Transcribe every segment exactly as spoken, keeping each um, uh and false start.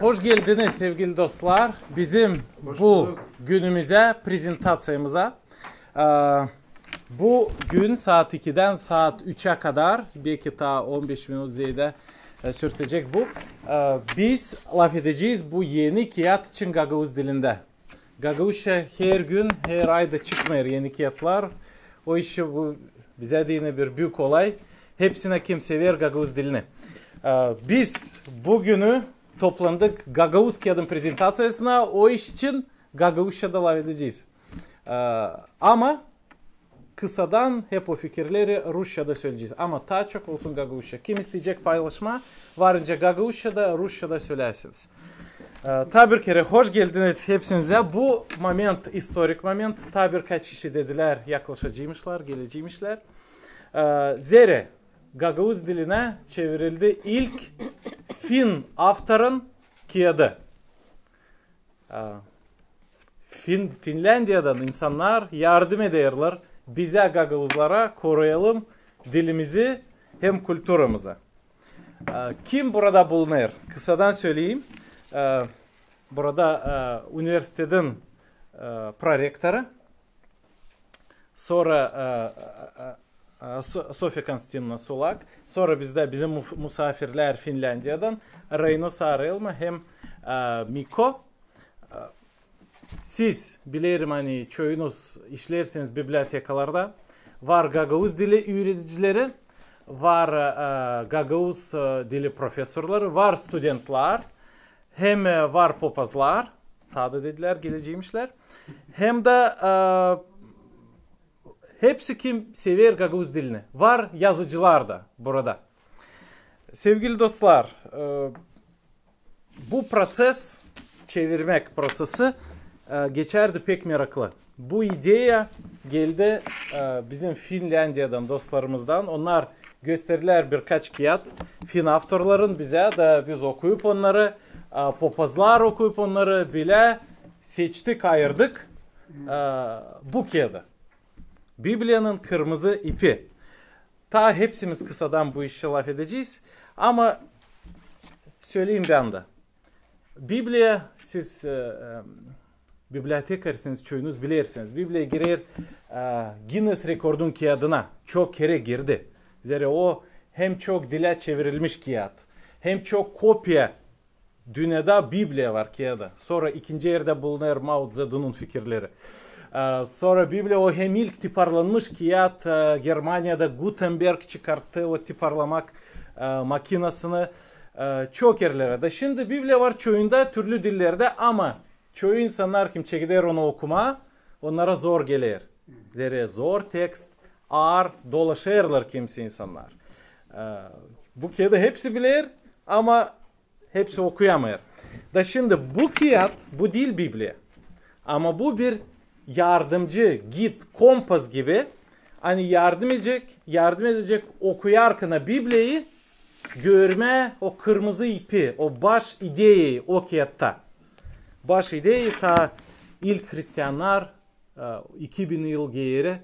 Hoş geldiniz, sevgili dostlar, bizim bu günümüzä, prezentaţiyamıza. Ee, bu gün saat ikidän saat üçä kadar, beki taa on beş minut zeedä, e, sürtecek bu. Ee, biz lafedecez bu eni kiyat için gagauz dilindä. Gagauzça her gün, her ayda çıkmêêr eni kiyatlar. O işä bu bizä deyni bir büük olay. Hepsinä, kim sever gagauz dilini. Ee, biz bu günü toplandık gagauz kiyadın prezentaţiyasına, o iş için gagauzça da lafedecez. Ee, ama kısadan hep o fikirleri rusça da söleyecez. Ama taa çok olsun gagauzça. Kim isteyecek paylaşmaa, varınca gagauzça da, rusça da sölärsiniz. Ee, taa bir kerä hoş geldiniz hepsinizä. Bu moment, istorik moment. Taa birkaç kişi dedilär, yaklaşaceymışlar, geleceymişlär. Ee, zerä gagauz dilinä çevirildi ilk fin avtorun kiyadı. Aa, Fin-, Finländiyadan insannar yardım ederlär bizä, gagauzlara, koruyalım dilimizi hem kulturamızı. Aa, kim burada bulunêr? Kısadan söleyim. Aa, burada, aa, universitetin, aa, prorektoru. Sora, e, e, e, e, So-, Sofia Konstantinovna Sulak. Sora bizdä bizim muf-, musaafirlär Finländiyadan, Reino Saarelma hem, e, Miko. E, siz, bilerim, ani çoyunuz işleersiniz bibliotekalarda. Var gagauz dili üüredicileri, var, e, gagauz, e, dili profesorları, var studentlär, hem, e, var popazlar, taa da dedilär, geleceymişlär. Hem dä, e, hepsi, kim sever gagauz dilini. Var yazıcılar da burada. Sevgili dostlar, e, bu proţes, çevirmäk proţesi, e, geçärdi pek meraklı. Bu ideya geldi, e, bizim Finländiyadan, dostlarımızdan. Onnar gösterdilär birkaç kiyat fin avtorların bizä, da biz okuyup onnarı, e, popazlar okuyup onnarı bilä seçtik, ayırdık, e, bu kiyadı. Bibliyanın kırmızı ipi. Taa hepsimiz kısadan bu işi lafedecez, ama söleyim bän dä. Bibliya, siz, e, e, bibliotekarsınız, çoyunuz bilersiniz. Bibliya girer, e, Ginnes rekordun kiyadına. Çok kerä girdi. Zerä o hem çok dilä çevirilmiş kiyat, hem çok kopiya dünnedä Bibliya var kiyada. Sora ikinci erdä bulunêr Mao Tse-Dunun fikirleri. E, sora Bibliya o hem ilk tiparlanmış kiyat, e, Germaniyada Gutenberg çıkarttı o tiparlamak, e, makinasını, e, çok erlerä. Da şindi Bibliya var çoyunda türlü dillerdä, ama çoyu insannar, kim çekeder onu okumaa, onnara zor geler. Zerä zor tekst, aar, dolaşêrlar kimsä insannar. E, bu kiyada hepsi biler, ama hepsi okuyamêêr. Da şindi bu kiyat, bu diil Bibliya. Ama bu bir yardımcı, gid, kompas gibi. Ani yardım edecek, yardım edecek okuyarkana Bibliyayı görmää o kırmızı ipi, o baş ideyayı o kiyatta. Baş ideyayı taa ilk hristiannar, e, iki bin yıl geeri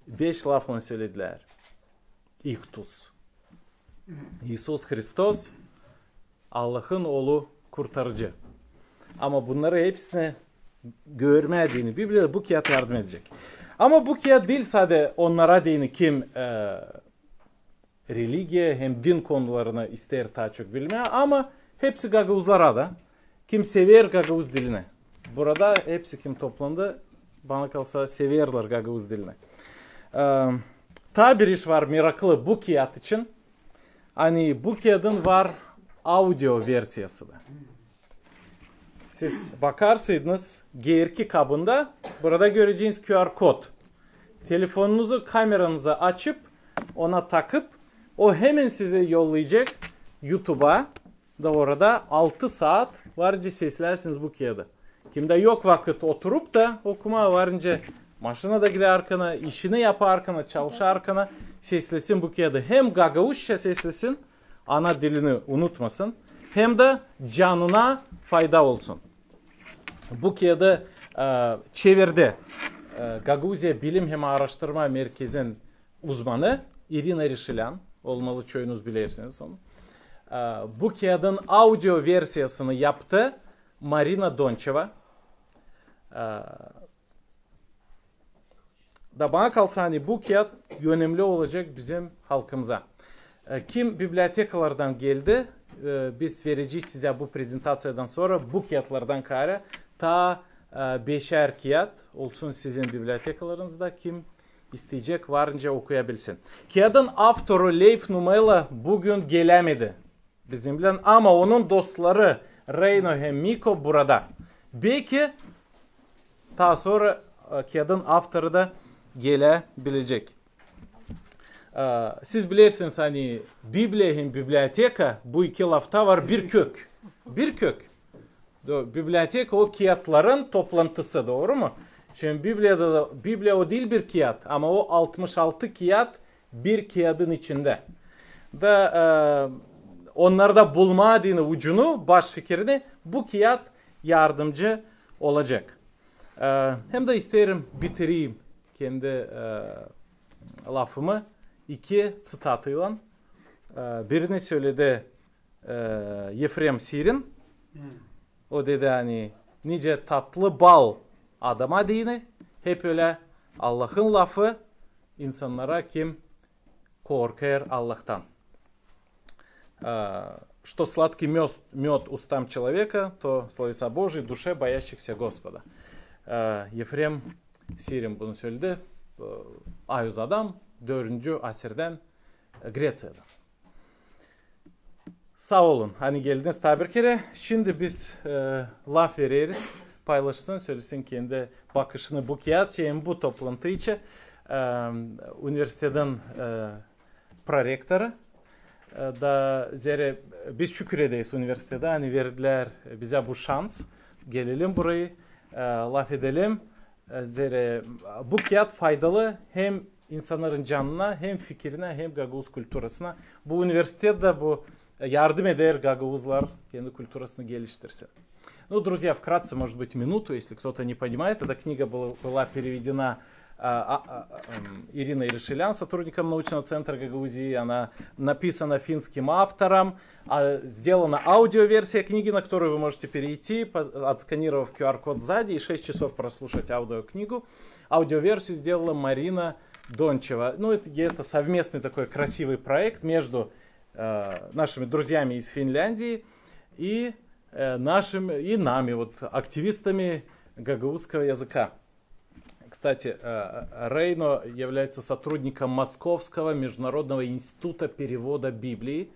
beş laflan söledilär. İhtus. İisus Hristos, Allahın Oolu, Kurtarıcı. Ama bunnarı hepsini görmää deyni Bibliyada bu kiyat yardım edecek. Ama bu kiyat diil sade onnara deyni, kim, e, religiya hem din konularını isteer taa çok bilmää, ama hepsi gagauzlara da, kim sever gagauz dilini. Burada hepsi, kim toplandı, bana kalsa, severlär gagauz dilini. E, taa bir iş var meraklı bu kiyat için. Ani bu kiyadın var audio versiyası da. Siz bakarsaydınız, geerki kabında burada göreceniz Q R kod. Telefonunuzu, kameranızı açıp, ona takıp, o hemen sizi yollayacek YouTube'a. Da orada altı saat varınca seslärsiniz bu kiyadı. Kimdä yok vakıt oturup da okumaa, varınca maşinada gidärkana, işini yaparkana, çalışarkana seslesin bu kiyadı. Hem gagauzça seslesin, ana dilini unutmasın, hem dä canına fayda olsun. Bu kiyadı, e, çevirdi, e, Gagauziya Bilim hem Aaraştırma Merkezin uzmanı İrina Rişilän, olmalı çoyunuz bilersiniz onu. E, bu kiyadın audio versiyasını yaptı Marina Donçeva. E, da bana kalsa, ani bu kiyat önemli olacek bizim halkımıza. E, kim bibliotekalardan geldi, e, biz verecez sizä bu prezentaţiyadan sora bu kiyatlardan kaarä taa, e, beşär kiyat olsun sizin bibliotekalarınızda. Kim isteyecek, varınca okuyabilsin. Kiyadın avtoru Leif Numela bugün gelämedi bizimnän, ama onun dostları Reino hem Miko burada. Beki taa sora, e, kiyadın avtoru da geläbilecek. E, siz bilersiniz, ani Bibliya hem biblioteka, bu iki lafta var bir kök. Bir kök. Do-, biblioteka o kiyatların toplantısı, dooru mu? Şindi Bibliyada da, Bibliya o diil bir kiyat, ama o altmış altı kiyat bir kiyadın içindä. Da, e, onnarda bulmaa deyni ucunu, baş fikirini bu kiyat yardımcı olacek. E, hem dä isteerim bitireyim kendi, e, lafımı iki ţitataylan. E, birini söledi, e, Efrem Sirin. O dedi, ani nicä tatlı bal adama deyni, hep ölä Allahın lafı insannara, kim korkêr Allahtan. E, что сладкий мёд, мёд устам человека, то словеса Божии душе боящихся Господа. E, Efrem Sirin bunu söledi, e, ayuz adam, dördüncü asirdän, e, Greţiyada. Saa olun, ani geldiniz taa bir kerä. Şindi biz, e, laf vereriz, paylaşsın, sölesin kendi bakışını bu kiyat için hem bu toplantı için, e, universitetin, e, prorektoru. E, da zerä biz şükür ederiz universitetä, ani verdilär bizä bu şans, gelelim burayı, e, laf edelim. E, zerä bu kiyat faydalı hem insannarın canına, hem fikirinä, hem gagauz kulturasına. Bu universitet dä bu, e, yardım eder gagauzlar kendi kulturasını geliştirsin. Ну, друзья, вкратце, может быть, минуту, если кто-то не понимает. Эта книга была, была переведена, а, а, а, м, Ириной Решелян, сотрудником научного центра Гагаузии. Она написана финским автором, а, сделана аудиоверсия книги, на которую вы можете перейти, по-, отсканировав Q R-код сзади, и шесть часов прослушать аудиокнигу. Аудиоверсию сделала Марина Дончева. Ну, это где-то совместный такой красивый проект между, э, нашими друзьями из Финляндии и, э, нашими, и нами, вот, активистами гагаузского языка. Кстати, э, Рейно является сотрудником Московского международного института перевода Библии,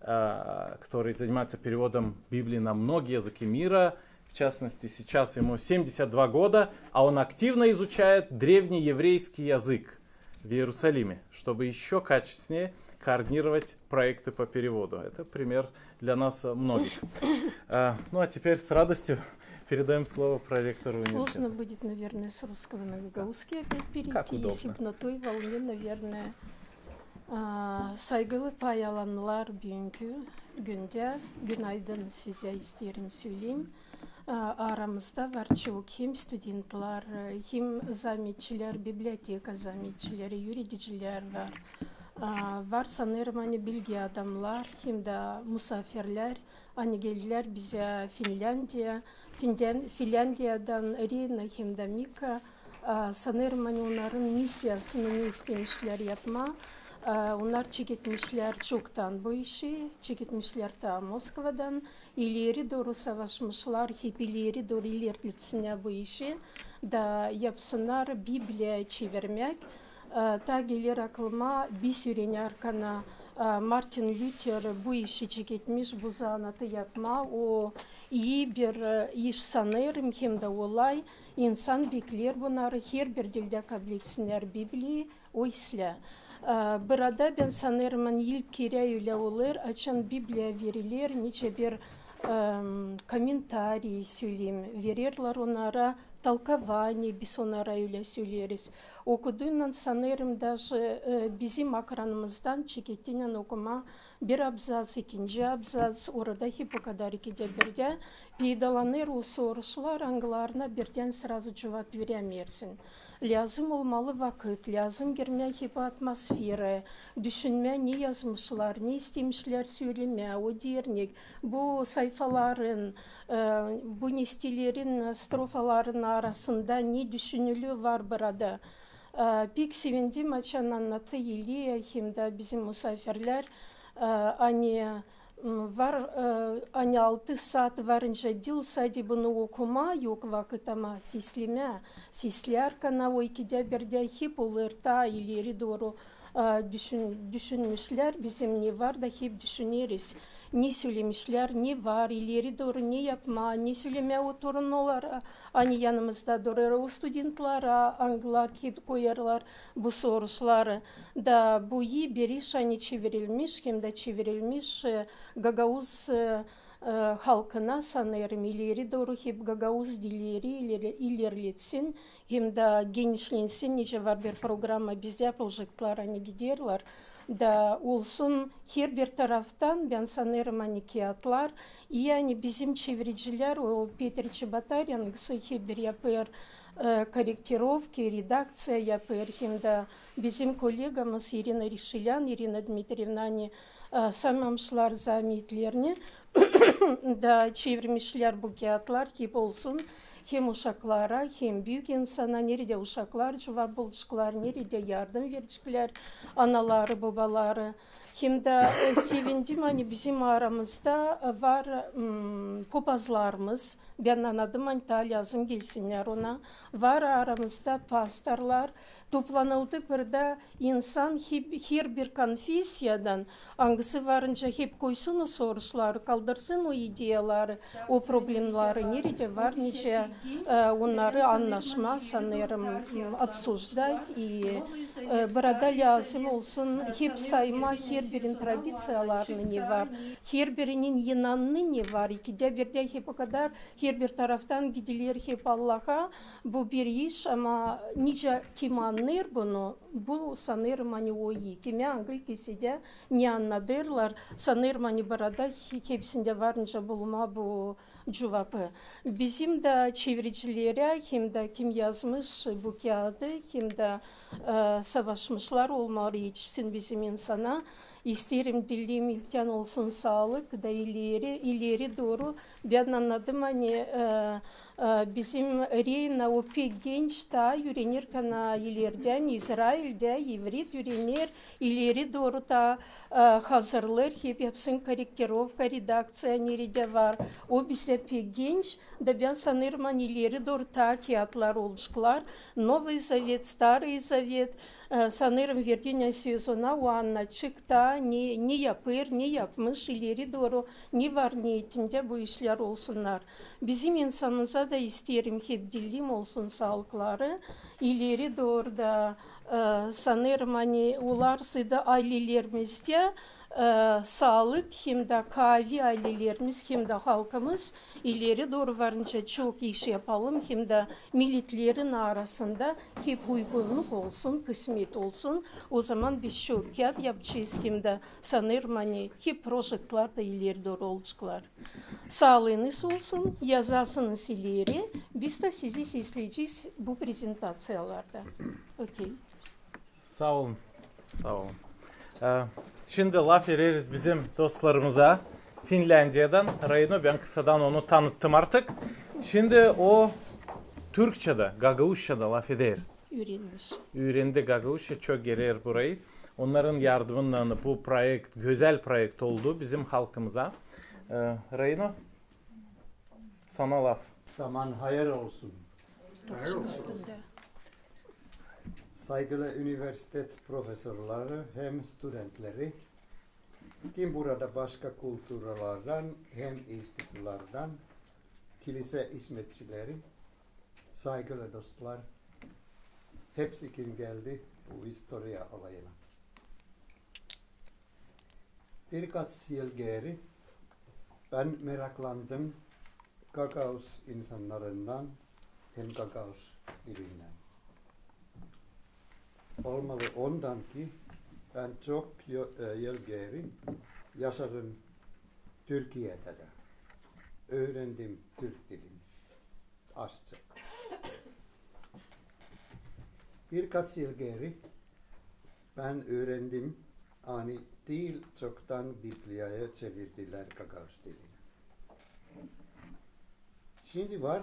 э, который занимается переводом Библии на многие языки мира. В частности, сейчас ему семьдесят два года, а он активно изучает древнееврейский язык в Иерусалиме, чтобы ещё качественнее координировать проекты по переводу. Это пример для нас, э, многих. Э, ну, а теперь с радостью передаём слово проректору университета. Сложно будет, наверное, с русского на гагаузский опять перейти, как удобно, если б на той волне, наверное. Aa, saygılı pay alanlar, büünkü gündä günaydın sizä isteerim söleyim. Aa, aramızda var çok hem studentlar, hem zametçilär, biblioteka zametçileri, üüredicilär var. Aa, var sanêrım, ani bilgi adamnar, hem dä musaafirlär, ani geldilär bizä Finländiya, Finden-, Finländiyadan Rina hem dä Mika. Aa, sanêrım, ani onnarın missiyasını ne istemişlär yapmaa. Aa, onnar çeketmişlär çoktan bu işi, çeketmişlär taa Moskvadan. İleri dooru savaşmışlar, hep ileri dooru ilerletsinnär bu işi. Da yapsınnar Bibliya çevirmäk. Aa, taa geler aklıma, bir süre arkana, aa, Martin Luther bu işi çeketmiş, bu zanaatı yapmaa. O ii bir, e, iş sanêrım, hem dä olay. İnsan bekleer bunnarı, herbir dildä kabletsinnär Bibliyayı, o islää. E, burada bän sanêrım, ani ilk kerä ölä olêr, açan Bibliya veriler, nicä bir, em, komentariy söleyim, vererlär onnara, толкование, biz onnara ölä söleeriz. Okuduunnan sanêrım, daje, e, bizim ekranımızdan çekettiynän okumaa bir abzaţ, ikinci abzaţ, orada hep o kadar ikidä birdä peydalanêr o soruşlar, angılarına birdän srazu cuvap verämeersin. Lääzım olmalı vakıt, lääzım girmää hep atmosferaya, düşünmää, ne yazmışlar, ne istemişlär sölemää o dernek. Bu sayfaların, e, bu nestelerin strofaların arasında ne düşünülü var burada. E, pek sevindim, açan annattı İlya hem dä bizim musaafirlär, e, ani m, var, e, ani altı saat varınca diil sade bunu okumaa yok vakıt, ama seslemää, seslärkana o ikidä birdä hep olêr taa ileri dooru, e, düşün-, düşünmüşlär, bizim ne var da hep düşüneriz. Ne sölemişlär, ne var, ileri dooru ne yapmaa, ne sölemää o torunnolara, ani yanımızda durêr, o studentlara, angılar hep koyêrlar bu soruşları. Da bu ii bir iş, ani çevirilmiş, hem dä çevirilmiş, e, gagauz, e, e, halkına, sanêrım, ileri dooru hep gagauz dilleri ileri-, ilerletsin, hem dä genişlensin, nicä var bir programa bizdä, projektlar, ani giderlär. Da olsun herbir taraftan, bän sanêrım, ani kiyatlar, i ani bizim çeviricilär, o Peter Çebataryan, angısı hep bir yapêr, e, korektirovki, redakţiya yapêr, hem dä bizim kolegamız İrina Rişilän, İrina Dmitrievna, ani, e, saymamışlar zametlerini da çevirmişlär bu kiyatlar, hep olsun hem uşaklara, hem büük insana, neredä uşaklar cuvap bulaceklar, neredä yardım vereceklär anaları, bobaları. Hem dä, e, sevindim, ani bizim aramızda, e, var, m, popazlarımız, bän annadım, ani taa lääzım gelsinnär ona. Var aramızda pastorlar, toplanıldı burada insan hep-, herbir konfesiyadan, angısı varınca hep koysun o soruşları, kaldırsın o ideyaları, o problemleri, neredä var, nicä, e, onnarı annaşmaa, sanêrım, m, обсуждать, i, e, burada lääzım olsun hep saymaa herbirin tradiţiyalarını, ne var, herbirinin inanını, ne var, ikidä birdä hep o kadar herbir taraftan gidiler hep Allaha, bu bir iş, ama nicä kim annêêr bunu, bu sanêrım, ani o ii. Kimä angılı kesedä ne annadêrlar, sanêrım, ani burada he-, hepsindä varınca bulmaa bu cuvabı. Bizim dä çeviricilerä, hem dä kim yazmış bu kiyaadı, hem dä, e, savaşmışlar olmaları etişsin bizim insana. İsteerim dileyelim, ilktän olsun saalık da ileri, ileri dooru. Bän annadım, ani, e, e, bizim Reina, o pek genç, taa üürenirkän ilerdän İzraildä ivrit üürener, ileri dooru taa, e, hazırlêêr, hep yapsın korektirovka, redakţiya neredä var. O bizdä pek genç, da bän sanêrım, ani ileri dooru taa kiyatlar olaceklar. Новый Завет, Старый Завет, e, sanêrım, verdiynän söz ona, o annadacek taa ne, ne yapêr, ne yapmış, ileri dooru ne var neetindä bu işlär olsunnar. Bizim insanımıza da isteerim hep dileyelim olsun saalıkları, ileri dooru da, e, sanêrım, ani olar sade ailelerimizdä, e, saalık, hem dä kaavi ailelerimiz, hem dä halkımız ileri dooru varınca çok iş yapalım, hem dä milletlerin arasında hep uygunnuk olsun, kısmet olsun. O zaman biz çok kiyat yapacez, hem dä sanêrım, ani hep projektlar da ileri dooru olaceklar. Saalıınız olsun, yazasınız ileri, biz dä sizi sesleyecez bu prezentaţiyalarda. Okey. Saa olun. Saa olun. E, şindi lafederiz bizim dostlarımıza Finländiyadan. Reino, bän kısadan onu tanıttım artık. Şindi o türkçedä, gagauzçada lafeder. Üürenmiş. Üürendi gagauzça, çok gerer burayı. Onnarın yardımınnan bu proekt, gözäl proekt oldu bizim halkımıza. E, Reino, sana laf. Zaman hayır olsun. Saygılı universitet profesorları hem studentleri, kim burada başka kulturalardan hem institulardan, kilisä hizmetçileri, saygılı dostlar, hepsi kim geldi bu istoriya olayına. Birkaç yıl geeri bän meraklandım gagauz insannarından hem gagauz dilinnän. Olmalı ondan ki bän çok yo-, e, yıl geeri yaşadım Türkiyedä dä. Üürendim türk dilini. Azcık. Birkaç yıl geeri bän üürendim, ani diil çoktan Bibliyayı çevirdilär gagauz dilinä. Şindi var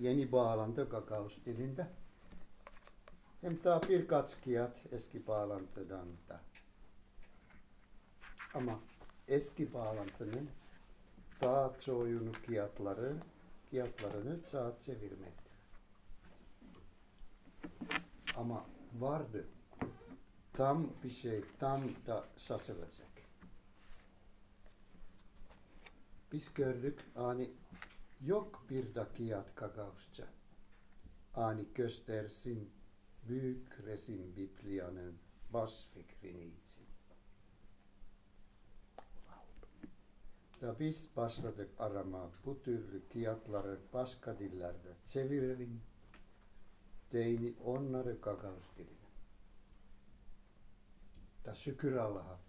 eni baalantı gagauz dilindä. Hem taa birkaç kiyat eski baalantıdan da. Ama eski baalantının taa çoyunu kiyatları, kiyatlarını taa çevirmedilär. Ama vardı tam bir şey, tam da şaşıracek. Biz gördük, ani yok bir da kiyat gagauzça, ani göstersin büük resim Bibliyanın baş fikrini için. Da biz başladık aramaa bu türlü kiyatları başka dillerdä çevirelim, deyni onnarı gagauz dilinä. Da şükür Allaha,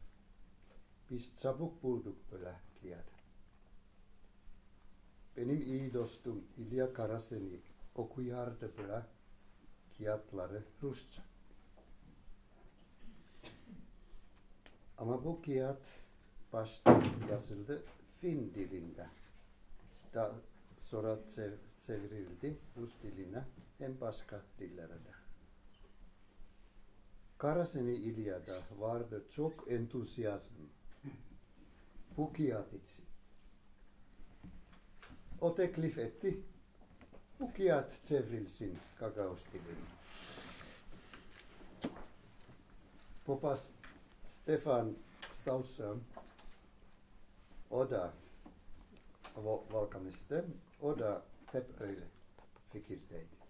biz çabuk bulduk bölä kiyadı. Benim ii dostum İlya Karaseni okuyardı bölä kiyatları rusça. Ama bu kiyat başta yazıldı fin dilindä. Da sora çev-, çevirildi rus dilinä hem başka dillerä dä. Karaseni İlyada vardı çok entuziyazm bu kiyat için. O teklif etti, bu kiyat çevrilsin gagauz dilinä. Popas Stefan Staussöm, o da Vo-, Valkanesten, o da hep ölä fikirdäydi.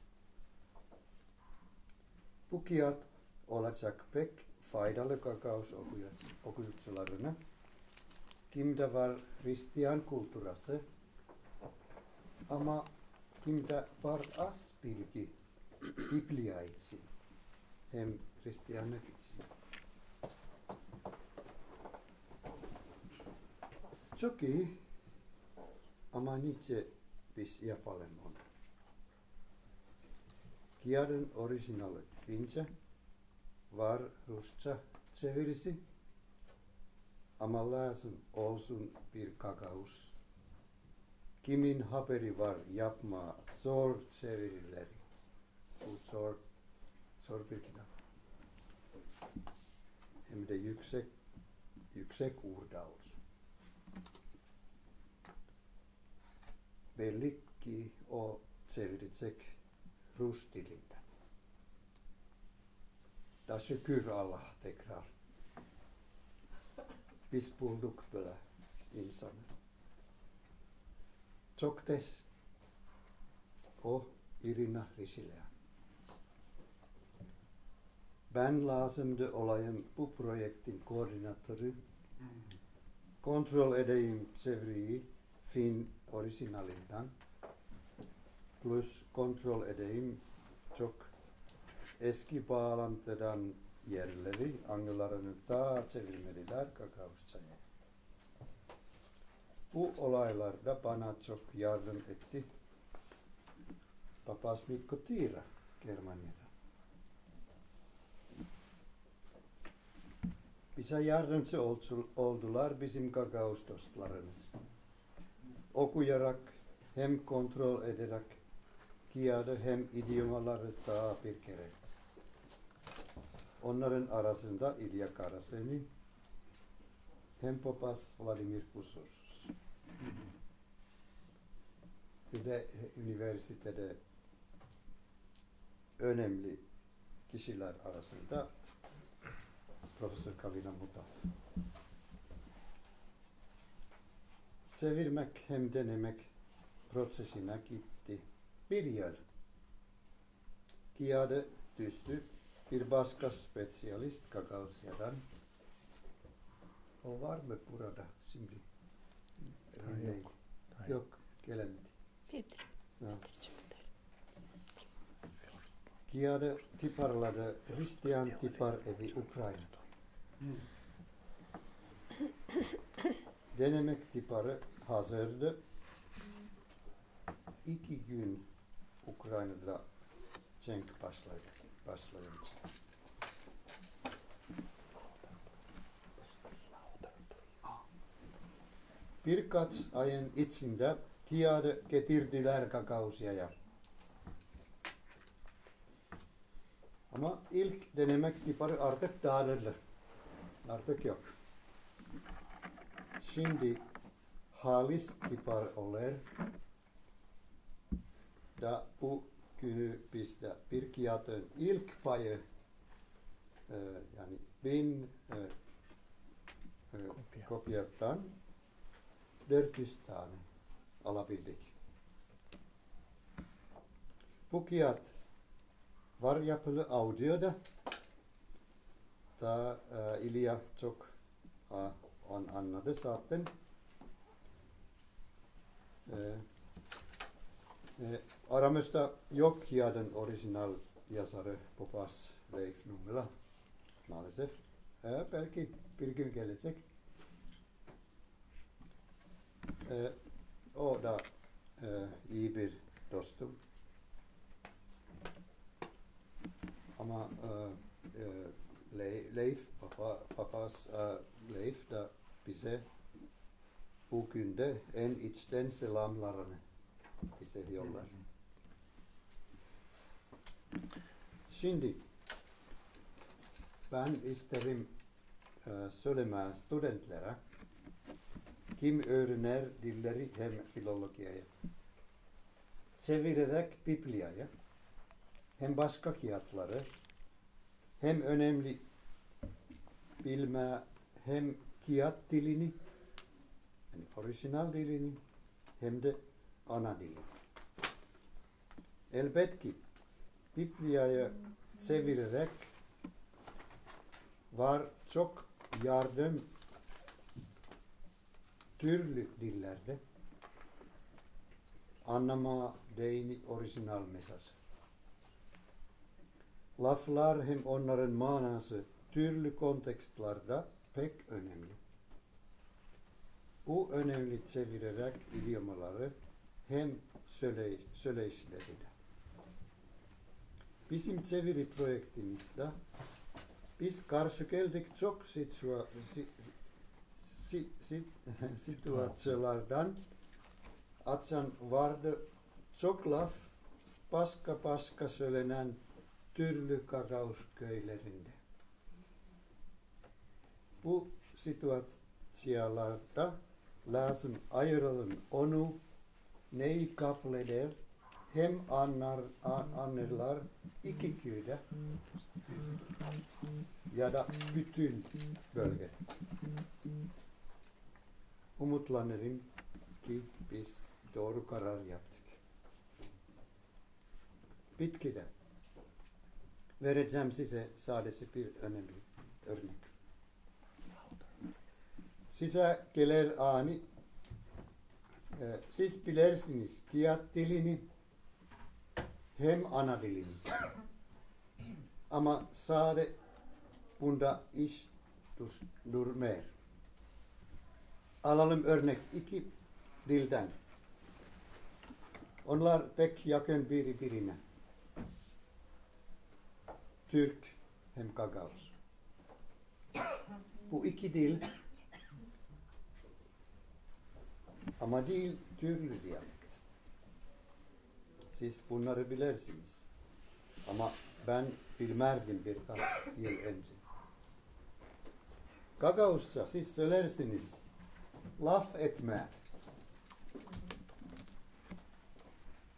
Bu kiyat olacak pek faydalı gagauz okuyac-, okuyucularına, kimdä var hristian kulturası, ama kimdä var az bilgi Bibliya için hem hristianlık için. Çok ii, ama nicä biz yapalım onu? Kiyadın orijinali fincä, var rusça çevirisi, ama lääzım olsun bir gagauz, kimin haberi var yapmaa zor çevirileri. Bu zor, zor bir kitap. Hem dä yüksek, yüksek uurdaus. Belli ki o çevirecek rus dilindä. Da şükür Allah tekrar. Biz bulduk bölä insanı. Çok tes. O Irina Risilä. Bän lääzımdı olayım bu proektin koordinatoru. Kontrol edeyim çeviriyi fin orijinalindan. Plus kontrol edeyim çok eski baalantıdan erleri, angılarını taa çevirmedilär gagauzçaya. Bu olaylarda bana çok yardım etti papas Mikko Tiira Germaniyada. Bizä yardımcı oldu-, oldular bizim gagauz dostlarımız. Okuyarak hem kontrol ederek kiyadı hem idiomaları taa bir kerä. Onnarın arasında İlya Karaseni hem popas Vladimir Kusursus. Bir dä, e, universitedä önemli kişilär arasında profesör Kalina Mutaf. Çevirmäk hem denemäk prosesinä gitti bir yıl. Kiyadı tüüstü bir başka spesialist Gagauziyadan. O var mı burada şindi? Taa yok. Yok, gelemedi. Peter. Ha. Kiyadı tiparladı Hristian Tipar Evi Ukrainada. Denemäk tiparı hazırdı. İki gün Ukrainada cenk başladı. başlayacek. Birkaç ayın içindä kiyadı getirdilär Gagauziyaya. Ama ilk denemäk tiparı artık daadılı. Artık yok. Şindi haalis tipar olêr. Da bu günü bizdä bir kiyadın ilk payı, e, yani bin, e, e, kopyadan dört üz tanä alabildik. Bu kiyat var yapılı audioda. Da, e, İlya çok, a, an-, annadı zaten. E, e, aramızda yok kiyadın orijinal yazarı papaz Leif Nummela. Maalesef. E, belki bir gün gelecek. E, o da, e, ii bir dostum. Ama, e, e, Le-, Leif, papa-, papaz, e, Leif da bizä büün dä en içtän selamlarını bizä yollar. Şindi bän isteerim, e, sölemää studentlerä, kim öörünär dilleri hem filologiyayı. Çevireräk Bibliyayı hem başka kiyatları, hem önemli bilmää hem kiyat dilini, yani orijinal dilini, hem dä ana dilini. Elbetki, Bibliyayı çevireräk var çok yardım türlü dillerdä annamaa deyni orijinal mesaj. Laflar hem onnarın maanası türlü kontekstlarda pek önemli. Bu önemli çevireräk idiomaları hem söley-, söleyişleri dä. Bizim çeviri proektimizdä biz karşı geldik çok situa-, si-, si-, si-, situaţiyalardan, açan vardı çok laf başka-başka sölenän türlü gagauz köylerindä. Bu situaţiyalarda lääzım ayıralım onu, neyi kapleder hem annar-, a-, annerlar iki küüdä ya da bütün bölgedä. Umutlanêrım, ki biz dooru karar yaptık. Bitkidä. Verecäm sizä sadece bir önemli örnek. Sizä geler ani, e, siz bilersiniz kiyat dilini hem ana dilinizi. Ama sade bunda iş dur-, durmêêr. Alalım örnek iki dildän. Onnar pek yakın biri-birinä. Türk hem gagauz. Bu iki dil, ama diil türlü dialekt. Siz bunnarı bilersiniz. Ama bän bilmärdim birkaç yıl önce. Gagauzça siz sölersiniz laf etmää.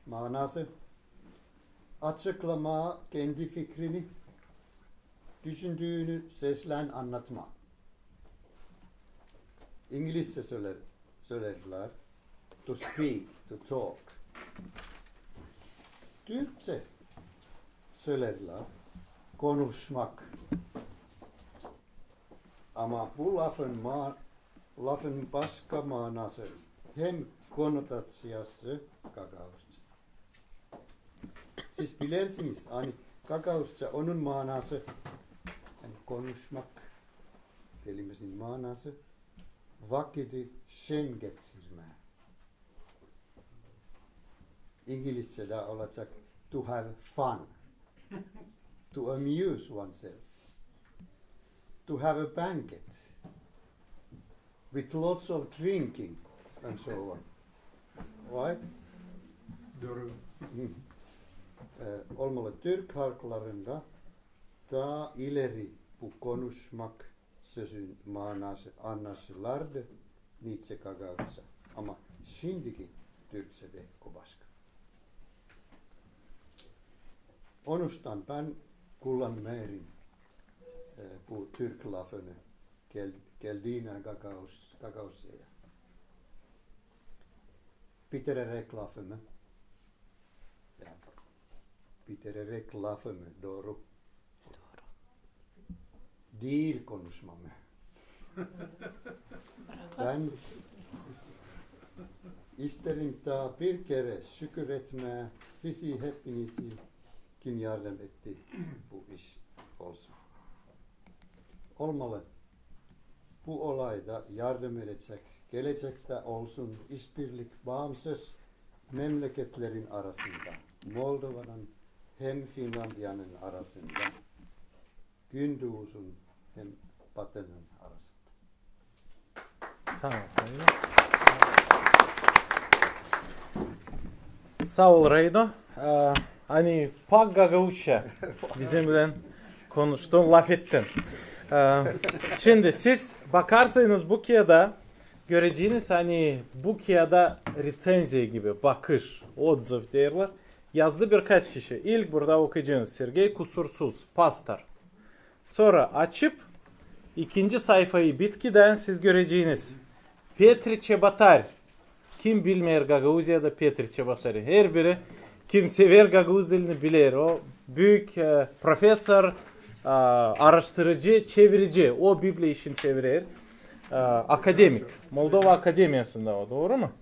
Maanası, açıklamaa kendi fikrini, düşündüünü seslän annatmaa. İngilizçä söler-, sölerlär to speak, to talk. Türkçä sölerlär konuşmak. Ama bu lafın ma-, lafın başka maanası hem konotaţiyası gagauzça. Siz bilersiniz, ani gagauzça, onun maanası, yani konuşmak kelimesin maanası vakıdı şen geçirmää. İngilizçedä olacek to have fun. to amuse oneself, to have a banquet with lots of drinking and so on. Right? Doğru. E, olmalı türk halklarında taa ileri bu konuşmak sözün maanası annaşılardı nicä gagauzça. Ama şindiki türkçedä o başka. Onuştan bän kullanmêêrım, e, bu türk lafını gel-, geldiinä gagauz-, Gagauziyaya. Bitireräk lafımı. Ya, bitireräk lafımı, dooru. Dooru. Diil konuşmamı. Bän isteerim taa bir kerä şükür etmää sizi hepinizi, kim yardım etti bu iş olsun. Olmalı. Bu olayda yardım edecek, gelecektä olsun işbirlik baamsız memleketlerin arasında, Moldovanın hem Finlandiyanın arasında, Gündouzun hem Batının arasında. Saa ol, Reino. Saa ol, Reino. E, ani pak gagauzça bizimnän konuştun, lafettin. E, şindi siz bakarsanız bu kiyada, göreceniz, ani bu kiyada reţenziya gibi, bakış, odzıv deerlär. Yazdı birkaç kişi. İlk burada okuyaceniz Sergey Kusursuz, pastor. Sora açıp ikinci sayfayı bitkidän siz göreceniz. Petri Çebotar. Kim bilmeer Gagauziyada Petri Çebotarı? Herbiri, kim sever gagauz dilini, biler. O büük, e, profesor, e, aaraştırıcı, çevirici. O Bibliya için çevirer. E, akademik. Moldova Akademiyasında o, dooru mu?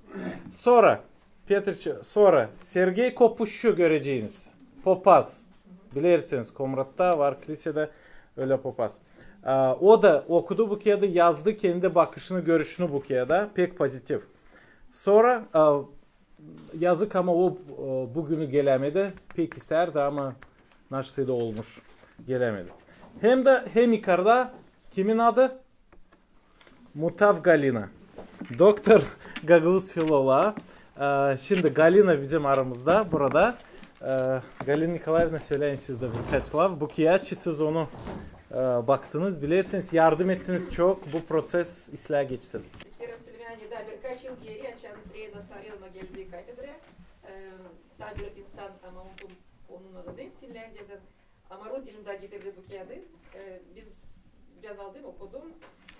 Sora Petr Ç-, sora Sergey Kopuşçu göreceniz. Popaz. Bilersiniz, Komratta var, kilisedä ölä popaz. A, o da okudu bu kiyadı, yazdı kendi bakışını, görüşünü bu kiyada. Pek pozitiv. Sora, a, yazık, ama o, e, bugünü gelämedi. Pek istärdi, ama nasıl da olmuş, gelämedi. Hem dä, hem yukarda kimin adı? Mutav Galina. Doktor gagauz filologu. E, şindi Galina bizim aramızda, burada. E, Galina Nikolaevna, söläyin siz dä birkaç laf. Bu kiyatçı, siz onu, e, baktınız, bilersiniz, yardım ettiniz çok bu proses islää geçsin. İsteerim sölemää, ani taa birkaç yıl geeri, açan Reino Saarelma geldi kafedraya. E, taa bir insan, ama unuttum onun adını, Finländiyadan. Ama rus dilindä getirdi bu kiyadı. E, biz, bän aldım, okudum.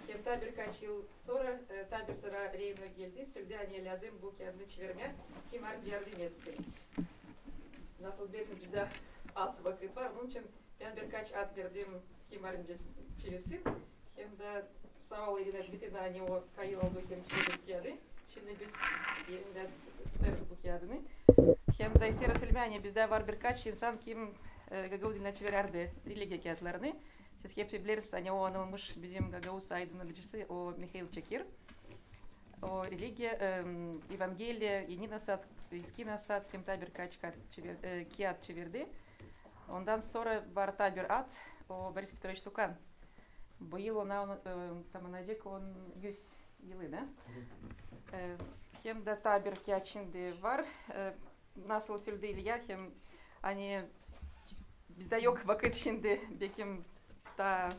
Hem taa birkaç yıl sora, e, taa bir sıra Reino geldi, söledi, ani lääzım bu kiyadını çevirmää, kim var yardım etsin. Nasıl bilersin, bizdä az vakıt var, onun için bän birkaç ad verdim, kim var nicä çevirsin. Hem dä saa ol, Irina Dmitrievna, ani o kayıl oldu hem çevirdi bu kiyadı. Şindi biz elindä tutarız bu kiyadını. Hem dä isteerim sölemää, ani bizdä var birkaç insan, kim, e, gagauz dilinä çevirärdi religiya kiyatlarını. Siz hepsi bilersiniz, ani o anılmış bizim gagauz aydınlanıcısı, o Mihail Çakir. O religiya, e, Evangeliya, Eni Nasat, Eski Nasat, hem taa birkaç kiyat çevir-, e, kiyat çevirdi. Ondan sora var taa bir ad, o Boris Petroviç Tukan. Bu yıl ona, e, tamannanacek on, üz yılını. E, hem dä taa bir kiyat şindi var. E, nasıl söledi İlya, hem, ani, bizdä yok vakıt şindi, bekim taa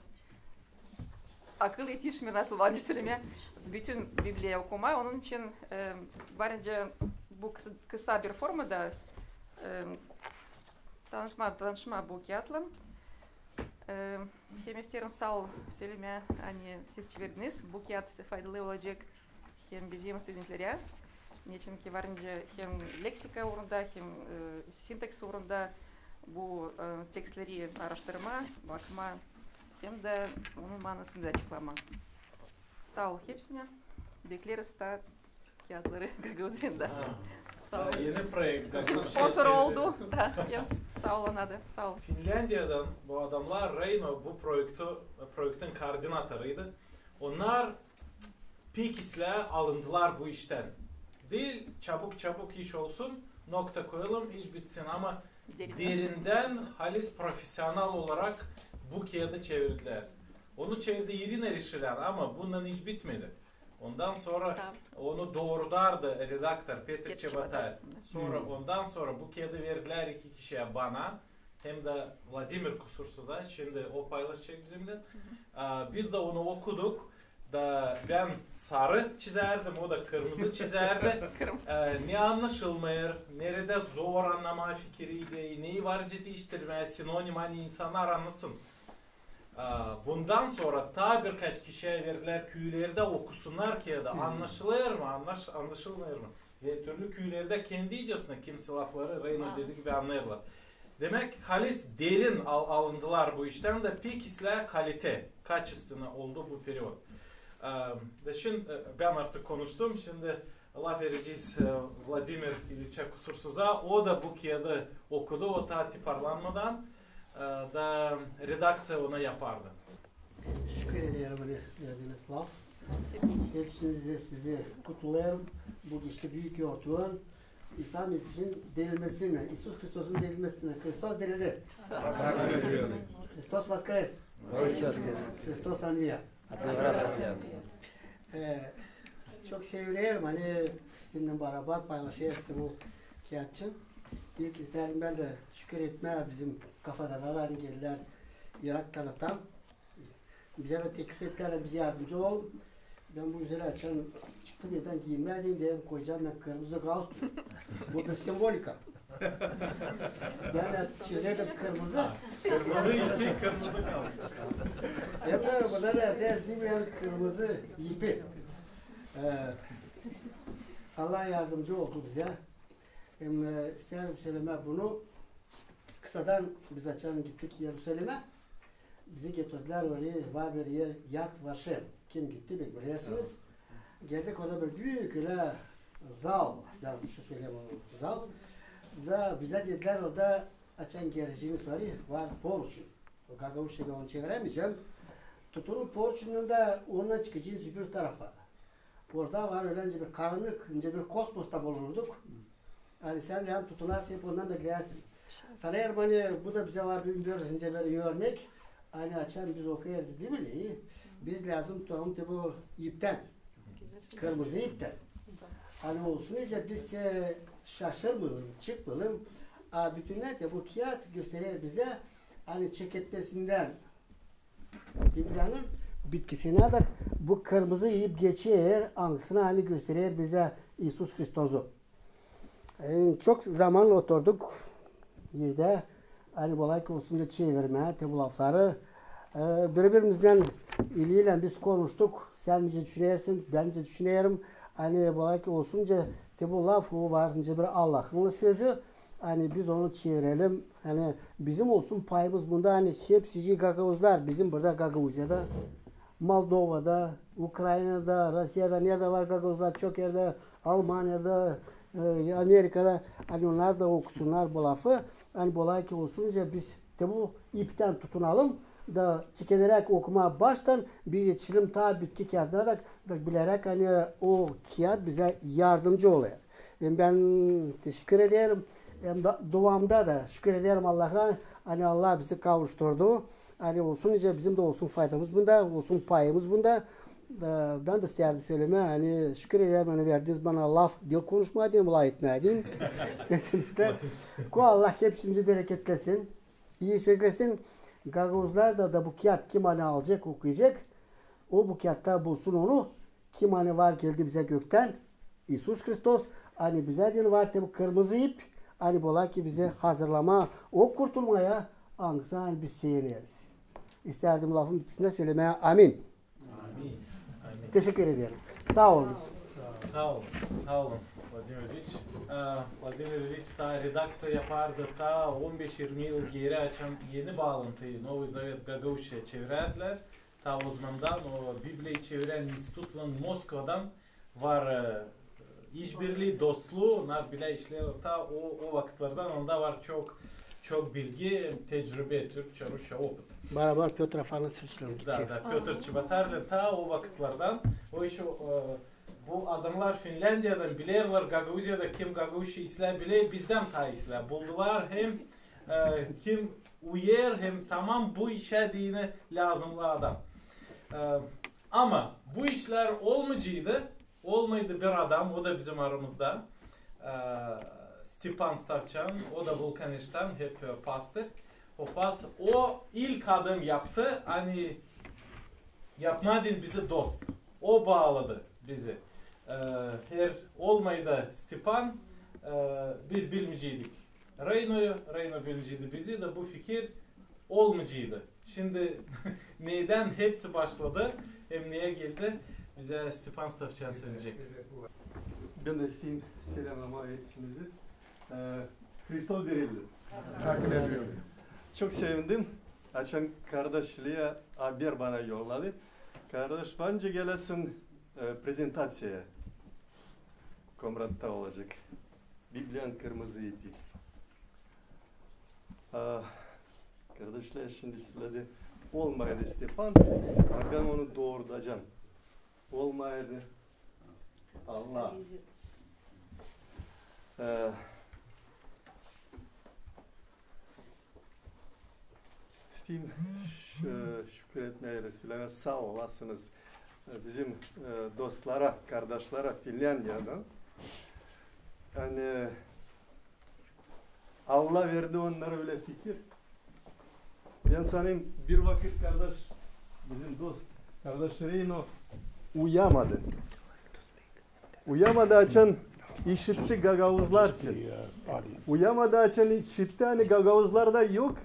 akıl etişmeer, nasıl var nicä sölemää, bütün Bibliya okumaa. Onun için, e, var nicä bu kısa, kısa bir formada, e, tanışmaa, tanışmaa bu kiyatlan. E, hem isteerim saa ol sölemää, ani siz çevirdiniz. Bu kiyat faydalı olacek hem bizim studentlerä, neçinki var nicä hem leksika uurunda, hem, e, sintaksis uurunda bu, e, tekstleri aaraştırmaa, bakmaa, hem dä onun maanasını da açıklamaa. Saa ol hepsinä. Bekleriz taa kiyatları gagauz dilindä. Ha. Saa ol. Taa eni proekt. Sponsor oldu. Da, hem saa ol ona da. Saa ol. Finländiyadan bu adamnar, Reino bu proekti, proektin koordinatoruydu. Onnar pek islää alındılar bu iştän. Diil çabuk-çabuk iş olsun, nokta koyalım, iş bitsin, ama Derindän halis profesional olarak bu kiyada çevirdilär. Onu çevirdi İrina Rişilän, ama bununnan hiç bitmedi. Ondan sora onu doorudardı redaktor Petr Çebatar. Sora ondan sora bu kiyadı verdilär iki kişiyä, bana hem dä Vladimir Kusursuza. Şindi o paylaşacek bizimnän. Biz dä onu okuduk. Da bän sarı çizärdim, o da kırmızı çizärdi. Ne annaşılmêêr, neredä zor annamaa fikiri, neyi var diiştirmää, sinonim, ani insannar annasın. Bundan sora taa birkaç kişiyä verdilär, küülerdä okusunnar kiyadı, annaşılêr mı, annaş-, annaşılmêêr mı? Ve türlü küülerdä kendicesinä kimisi lafları, Reyna dedi gibi, annêêrlar. Demäk, halis derin al-, alındılar bu iştän dä pek islää kalite, качественно oldu bu perevod. Da şindi bän artık konuştum, şindi laf verecez Vladimir İliçä Kusursuza. O da bu kiyadı okudu, o taa tiparlanmadan da redakţiya ona yapardı. Şükür ederim, ani verdiniz laf. Hepsinizi, sizi kutlêêrım bu geçti büük yortuun. İsa Mesihin dirilmesinä, İisus Hristosun dirilmesinä. Hristos dirildi. Hristos воскрес! Hristos anvia! Çok sevinerim, ani sizinnän barabar paylaşêrız bu kiyat için. İlk isteerim bän dä şükür etmää bizim kafadarlara, ani geldilär irak taraftan. Bizä dä teklif ettilär, ani biz yardımcı olalım. Bän bu üzerä açan çıktım evdän giyinmää deyni, dedim, koyacam bän kırmızı galstuk. Bu bir simvolika. Bän çizerdim kırmızı. Kırmızı ipi, kırmızı galstuk. Hem dä burada da yazêr, bilmeerim, kırmızı ipi. Allah yardımcı oldu bizä. Hem isteerim sölemää bunu. Kısadan biz açan gittik İerusalimä, bizi getirdilär orayı, var bir er Yad Vaşem. Kim gitti, bek bilersiniz. Geldik, orada bir büük ölä zal var. Bän bir şey söleyim, onu, şu zal. Da bizä dedilär, orada açan gereceniz var, var poruçun. O gagauzça bän onu çevirämeyecäm. Tutunun poruçundan da onunnan çıkacez öbür tarafa. Orada var ölä nicä bir karannık, nicä bir kosmosta bulunurduk. Ani sän hem tutunarsın, hep ondan da gidersin. Sanêrım, ani bu da bizä var bir, bir nicä bir örnek. Ani açan biz okuyêrız Bibliayı, biz lääzım tutunalım te bu iptän. Kırmızı iptän. Ani olsun nicä biz şaşırmayalım, çıkmayalım. A bütünnä dä bu kiyat gösterer bizä, ani çeketmesindän Bibliyanın bitkisinä dä bu kırmızı ip geçer, angısını ani gösterer bizä İisus Hristosu. E, çok zaman oturduk evdä, ani bolay ki olsun nicä çevirmää te bu lafları. E, biri-birimizdän İliylän biz konuştuk, sän nicä düşünersin, bän nicä düşünerim. Ani bolay ki olsun nicä te bu laf, o var nicä bir Allahın sözü. Ani biz onu çevirelim. Ani bizim olsun payımız bunda, ani hepsicii gagauzlar, bizim burada Gagauziyada, Moldovada, Ukraynada, Rusiyada, neredä var gagauzlar, çok erdä, Almaniyada, e, Amerikada, ani onnar da okusunnar bu lafı. Ani bolay ki olsun nicä biz te bu iptän tutunalım da çekederäk okumaa baştan biz etişelim taa bitki kiyadına da, da bileräk, ani o kiyat bizä yardımcı olêr. Hem bän teşekkür ederim. Hem dä duamda da şükür ederim Allaha, ani Allah bizi kavuşturdu. Ani olsun nicä bizim dä olsun faydamız bunda, olsun payımız bunda. E, bän dä istärdim sölemää, ani şükür ederim, ani verdiniz bana laf, dil konuşmaa deyni, laf etmää deyni. Sesinizdä. Ko Allah hepsimizi bereketlesin. İi sözlesin. Gagauzlar da, da bu kiyat kim ani alacek, okuyacek, o bu kiyatta bulsun onu. Kim ani var geldi bizä göktän, İisus Hristos, ani bizä deyni var te bu kırmızı ip, ani bolay ki bizi hazırlamaa o kurtulmaya, angısını ani biz seeneriz. İstärdim lafın bitkisindä sölemää amin. Amin. Amin. Teşekkür ederim. Saa olun. Saa olun. Saa olun, Vladimir İliç. E, Vladimir İliç taa redakţiya yapardı, taa on beş irmi yıl geeri, açan Eni Baalantıyı, Новый Завет, gagauzçaya çevirärdilär. Taa ozamandan o Bibliyayı çevirän institutlan Moskvadan var, e, işbirlii, dostluu, onnar bilä işleerlär taa o, o vakıtlardan, onda var çok, çok bilgi, tecribe, türkçä, rusça opıt. Barabar Pötr Afanasoviçlän gitti. Da, da, Pötr Çebatarlän taa o vakıtlardan. O işi, e, bu adamnar Finländiyadan bilerlär, Gagauziyada kim gagauzça islää biler, bizdän taa islää buldular hem E, kim uyêr hem tamam bu işä deyni lääzımnı adam. E, ama bu işlär olmayceydı, olmaydı bir adam, o da bizim aramızda. E, Stepan Stavçan, o da Vulkaneştan, hep, e, pastır. O pas, o ilk adım yaptı, ani yapmadan bizi dost. O baaladı bizi. E, eer olmaydı Stepan, e, biz bilmeyceydik Reynoyu, Reyno bilmeyceydi bizi, da bu fikir olmayceydı. Şindi nedän hepsi başladı, hem neyä geldi, bizä Stepan Stavçan söleyecek. Bän dä isteerim selamnamaa hepsinizi. E, Hristos dirildi. Çok sevindim, açan kardaş İliya haber bana yolladı. Kardaş, var nicä geläsin, e, prezentaţiyaya. Komratta olacek. Bibliyanın kırmızı ipi. A, kardaş İliya şindi söledi, olmaydı Stepan, a bän onu doorudacam. Olmaydı Allah. E, isteerim ş-, e, şükür etmää da sölemää saa olasınız, e, bizim, e, dostlara, kardaşlara Finländiyadan. Ani Allah verdi onnara ölä fikir. Bän sanêrım, bir vakıt kardaş, bizim dost, kardaş Reyno uyamadı. Uyamadı, açan işitti gagauzlar için. Uyamadı, açan işitti, ani gagauzlarda yok,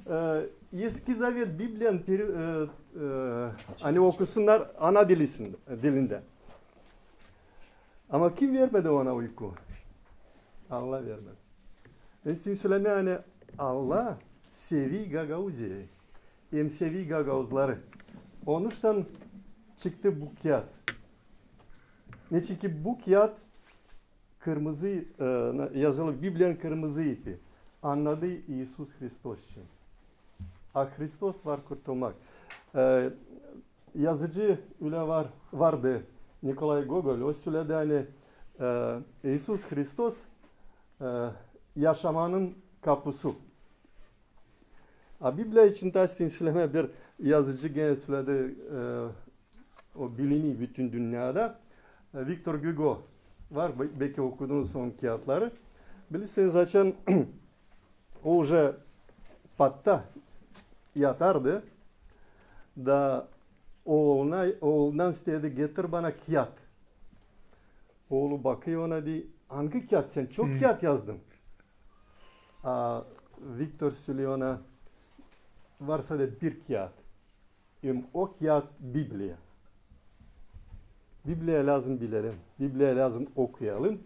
e, Eski Zavet Bibliyanın peri-, e, e, ani okusunnar ana dilisindä, dilindä. Ama kim vermedi ona uyku? Allah vermedi. Bän isteerim sölemää, ani Allah sevi Gagauziyayı. Hem sevi gagauzları. Onuştan çıktı bu kiyat. Neçin ki bu kiyat kırmızı, e, na-, yazılı Bibliyanın kırmızı ipi. Annadı İisus Hristos için. A Hristos var kurtulmak. E, yazıcı ölä var, vardı, Nikolay Gogol, o söledi, ani, e, İisus Hristos, e, yaşamanın kapusu. A Bibliya için taa isteerim sölemää, bir yazıcı genä söledi, e, o bilini bütün dünnedä. E, Viktor Gügo var, be-, belki okudunuz onun kiyatları. Bilersiniz, açan o uje patta yatardı, da ooluna, oolundan istedi, getir bana kiyat. Oolu bakêr ona, deer, angı kiyat, sän çok kiyat yazdın. A Viktor söleer ona, var sade bir kiyat. Hem o kiyat Bibliya. Bibliyayı lääzım bilelim, Bibliyayı lääzım okuyalım,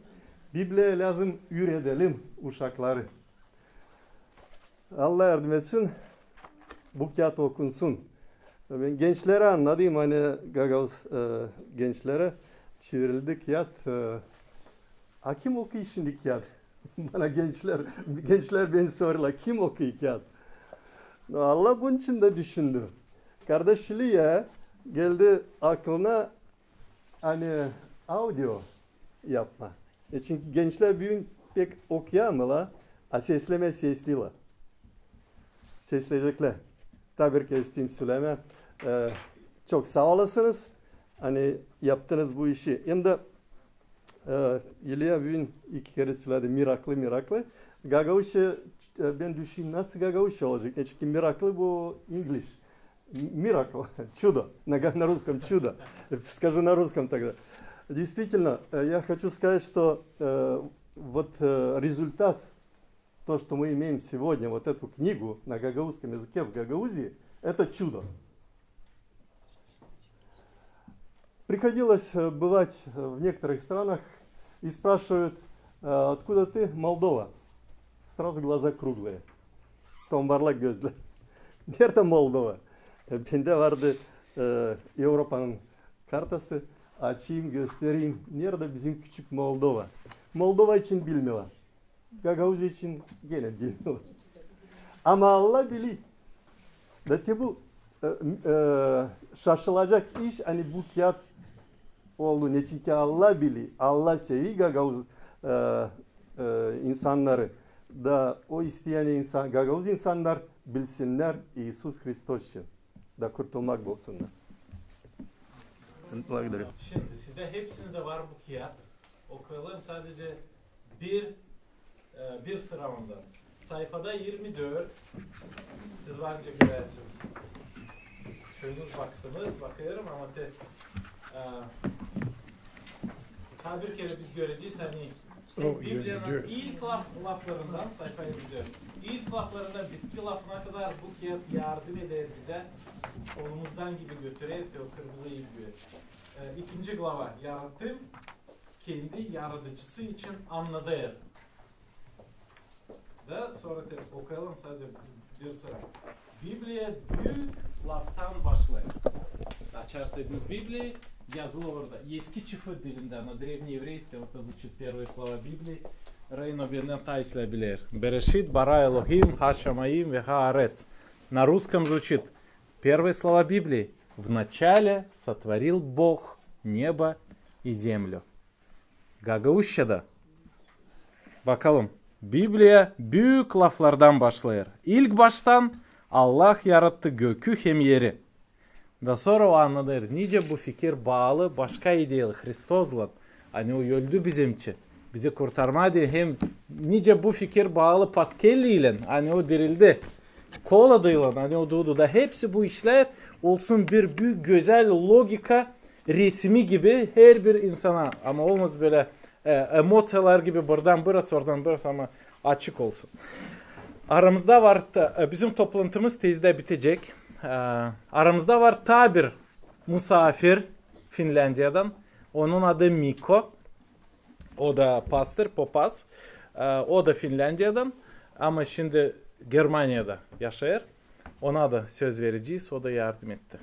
Bibliyayı lääzım üüredelim uşakları. Allah yardım etsin, bu kiyat okunsun. Bän gençlerä annadêrım, ani gagauz, e, gençlerä çevirildi kiyat, e, a kim okuyêr şindi kiyat? Bana gençlär, gençlär beni sorêrlar, kim okuyêr kiyat? No, Allah bunun için dä düşündü. Kardaş İliya geldi aklına, ani audio yapmaa. E, çünkü gençlär büün pek okuyamêêrlar, a seslemää sesleyler. Sesleyeceklär. Taa bir kerä isteerim sölemää, e, çok saa olasınız, ani yaptınız bu işi. Hem dä E, İliya büün iki kerä söledi, meraklı, meraklı. Gagauzça, e, bän düşünerim, nasıl gagauzça olacek? E, çünkü meraklı bu English. М-, miracle, чудо. На га-, на русском чудо. Скажу на русском тогда. Действительно, э, я хочу сказать, что, э, вот, э, результат, то, что мы имеем сегодня, вот эту книгу на гагаузском языке в Гагаузии, это чудо. Приходилось, э, бывать, э, в некоторых странах, и спрашивают, э: «Откуда ты?» «Молдова». Сразу глаза круглые. Tombarlak gözlär. Neredä Moldova? E, bendä vardı, e, Evropanın kartası. Açayım, göstereyim. Neredä bizim küçük Moldova? Moldova için bilmeerlär. Gagauziya için genä bilmeerlär. Ama Allah biler. Da te bu, e, e, şaşılacak iş, ani bu kiyat oldu. Neçinki Allah biler, Allah sever gagauz, e, e, insannarı. Da o isteyän insan, gagauz insannar bilsinnär İisus Hristos için. Da kurtulmak bulsunnar. Благодарю. Şimdi sizä hepsinizdä var bu kiyat. Okuyalım sadece bir, e, bir sıra ondan. Sayfada irmi dört. Siz varınca görersiniz. Çoyunuz baktınız, bakıyorum ama te, e, taa bir kerä biz görecez, ani Bibliyanın ilk laf-, laflarından, sayfa irmi dört. İlk laflarından bitki lafına kadar bu kiyat yardım eder bizä, kolumuzdan gibi götürer te o kırmızı ipleri. E, ikinci glava, yaratım kendi yaradıcısı için annadêr. Da sora te okuyalım sadece bir sıra. Bibliya büük laftan başlêêr. Açarsanız Bibliyayı, yazılı orada. Eski çifr dilindä, на древнееврейском, это звучит первые слова Библии. Reyno bendän taa islää biler. Берешит, бара Элохим, השמים והארץ. На русском звучит: первые слова Библии: вначале сотворил Бог небо и землю. Gagauzçada, bakalım, Bibliya büük laflardan başlêêr. İlk baştan Allah yarattı gökü hem eri. Da sora o annadêr, nicä bu fikir baalı başka ideyalı, Hristoslan. Ani o öldü bizim için, bizi kurtarmaa deyni, hem nicä bu fikir baalı Paskelliylän, ani o dirildi, Koladıylan, ani o duudu. Da hepsi bu işlär olsun bir büük gözäl logika resimi gibi herbir insana, ama olmaz bölä, e, emosiyalar gibi buradan burası, oradan burası, ama açık olsun. Aramızda var, e, bizim toplantımız tezdä bitecek. E, aramızda var taa bir musaafir Finländiyadan. Onun adı Mikko. O da pastor, popaz. E, o da Finländiyadan. Ama şindi Germaniyada yaşêêr. Ona da söz verecez, o da yardım etti.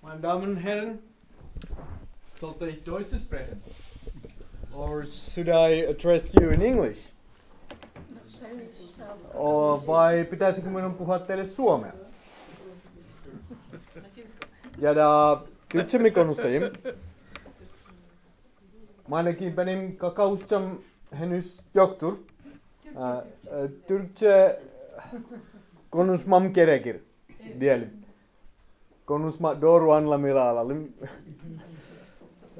Meine Damen und Herren, sollte ich Deutsch sprechen? Or should I address you in English? Vai pitäisikö minun puhua teille suomea? Ja da, tykkäämme konusajim. Mä ainakin panin kakaustan henys joktur. Ää, ää, türkçe konuşmam gerekir diyelim. Konuşma doğru anlamıyla alalım.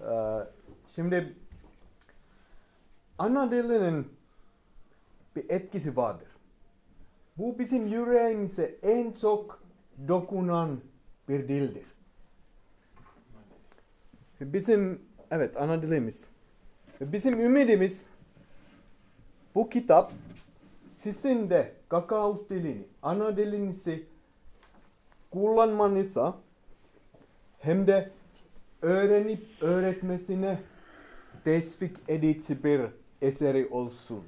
Ää, şimdi ana dilinin bir etkisi vardır. Bu bizim yüreğimize en çok dokunan bir dildir. Ve bizim, evet, ana dilimiz. Ve bizim ümidimiz, bu kitap sizin de kakaus dilini, ana dilinizi kullanmanıza hem de öğrenip öğretmesine teşvik edici bir eseri olsun.